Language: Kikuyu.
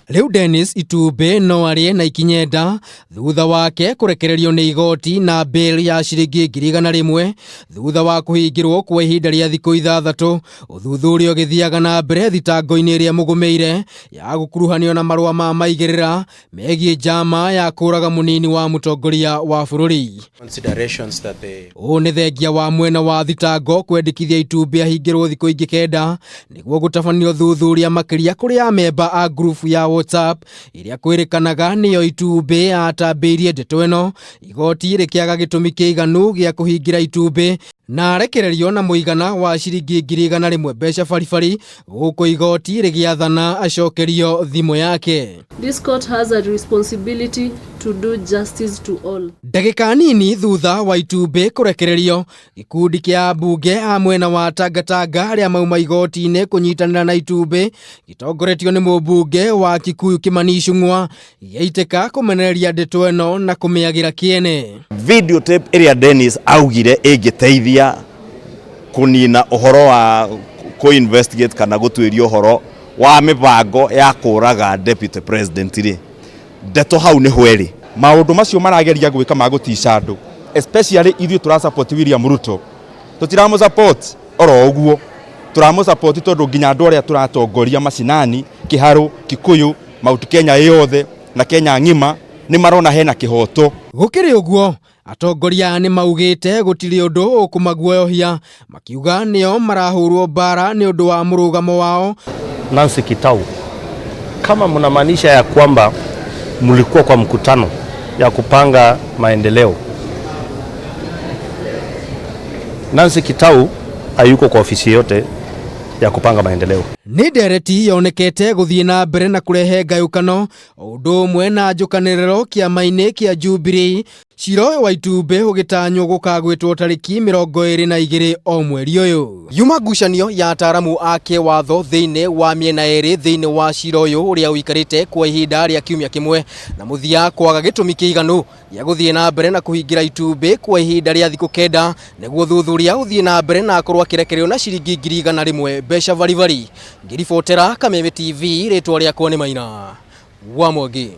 Rĩu Dennis Itumbĩ no arĩe na ikinye nda thutha wake kũrekererio nĩ igoti na bail ya ciringi 100,000 thutha wa kũhingĩrwo kwa ihinda rĩa thikũ 6 ũthuthuria ũgĩthiaga na mbere thitango-inĩ ĩrĩa mũgũmĩire ya gũkuruhanio na marũa ma maigĩrĩra megiĩ njama ya kũraga mũnini wa mũtongoria wa bũrũri. Considerations that the Ũũ nĩ thengia wa mwena wa thitango kwendekithia Itumbĩ ahingĩrwo thikũ ingĩ 9 nĩguo gũtabanio ũthuthuria makĩria kũrĩ amemba a ngurubu ya WhatsApp ĩrĩa kwĩrĩkanaga nĩyo Itumbĩ atambĩirie ndeto ĩno, igoti rĩkĩaga gĩtũmi kĩiganu gĩa kũhingĩra Itumbĩ na arekererio na mũigana wa ciringi 100,000 mbeca baribari, gũkũ igoti rĩgĩathana acokerio thimũ yake. This court has a responsibility to do justice to all. Ndagĩka nini thutha wa Itumbĩ kũrekererio, gĩkundi kĩa ambunge a mwena wa Tangatanga arĩa mauma igoti-inĩ kũnyitanĩra na Itumbĩ gĩtongoretio nĩ mũmbunge wa Kikuyu Kimani Ichung'wa gĩaitĩka kũmenereria ndeto ĩno na kũmĩagĩra kĩene. Video tape ĩrĩa Dennis augire ĩngĩteithia kũnina ũhoro wa kũ-investigate kana gũtuĩria ũhoro wa mĩbango ya kũraga deputy president rĩ, ndeto hau nĩ hwerĩ. Maũndũ macio marageria gwĩka ma gũtica andũ, especially ithuĩ tũra support William Ruto, tũtiramũ support oro ũguo, tũramũ support tondũ nginya andũ arĩa tũratongoria macinani, Kĩharũ, Kikuyu, Mount Kenya yothe na Kenya ng'ima nĩ marona hena kĩhoto. Gũkĩrĩ ũguo, atongoria nĩ maugĩte gũtirĩ ũndũ ũkũmaguoyohia, makiuga nĩo marahũrwo mbara nĩ ũndũ wa mũrũgamo wao. Nancy Kitau, kama mnamaanisha ya kwamba mlikuwa kwa mkutano ya kupanga maendeleo, Nancy Kitau hayuko kwa ofisi yote ya kupanga maendeleo. Nĩ ndereti yonekete gũthiĩ na mbere na kũrehe ngayũkano o ũndũ ũmwe na njũkanĩrĩro kĩama-inĩ kĩa Jubilee. Cira ũyũ wa Itumbĩ ũgĩtanywo gũkagwĩtwo tarĩki 22 o mweri ũyũ. Yuma ngucanio ya ataaramu a kĩwatho thĩinĩ wa mĩena ĩrĩ thĩinĩ wa cira ũyũ ũrĩa ũikarĩte kwa ihinda rĩa kiumia kĩmwe na mũthia kwaga gĩtũmi kĩiganu gĩa gũthiĩ na mbere na kũhingĩra Itumbĩ kwa ihinda rĩa thikũ 9 nĩguo ũthuthuria ũthiĩ na mbere na akorwo akĩrekererio na ciringi 100,000 mbeca baribari. Ngĩribotera Kameme TV, rĩtwa rĩakwa nĩ Maina wa Mwangi.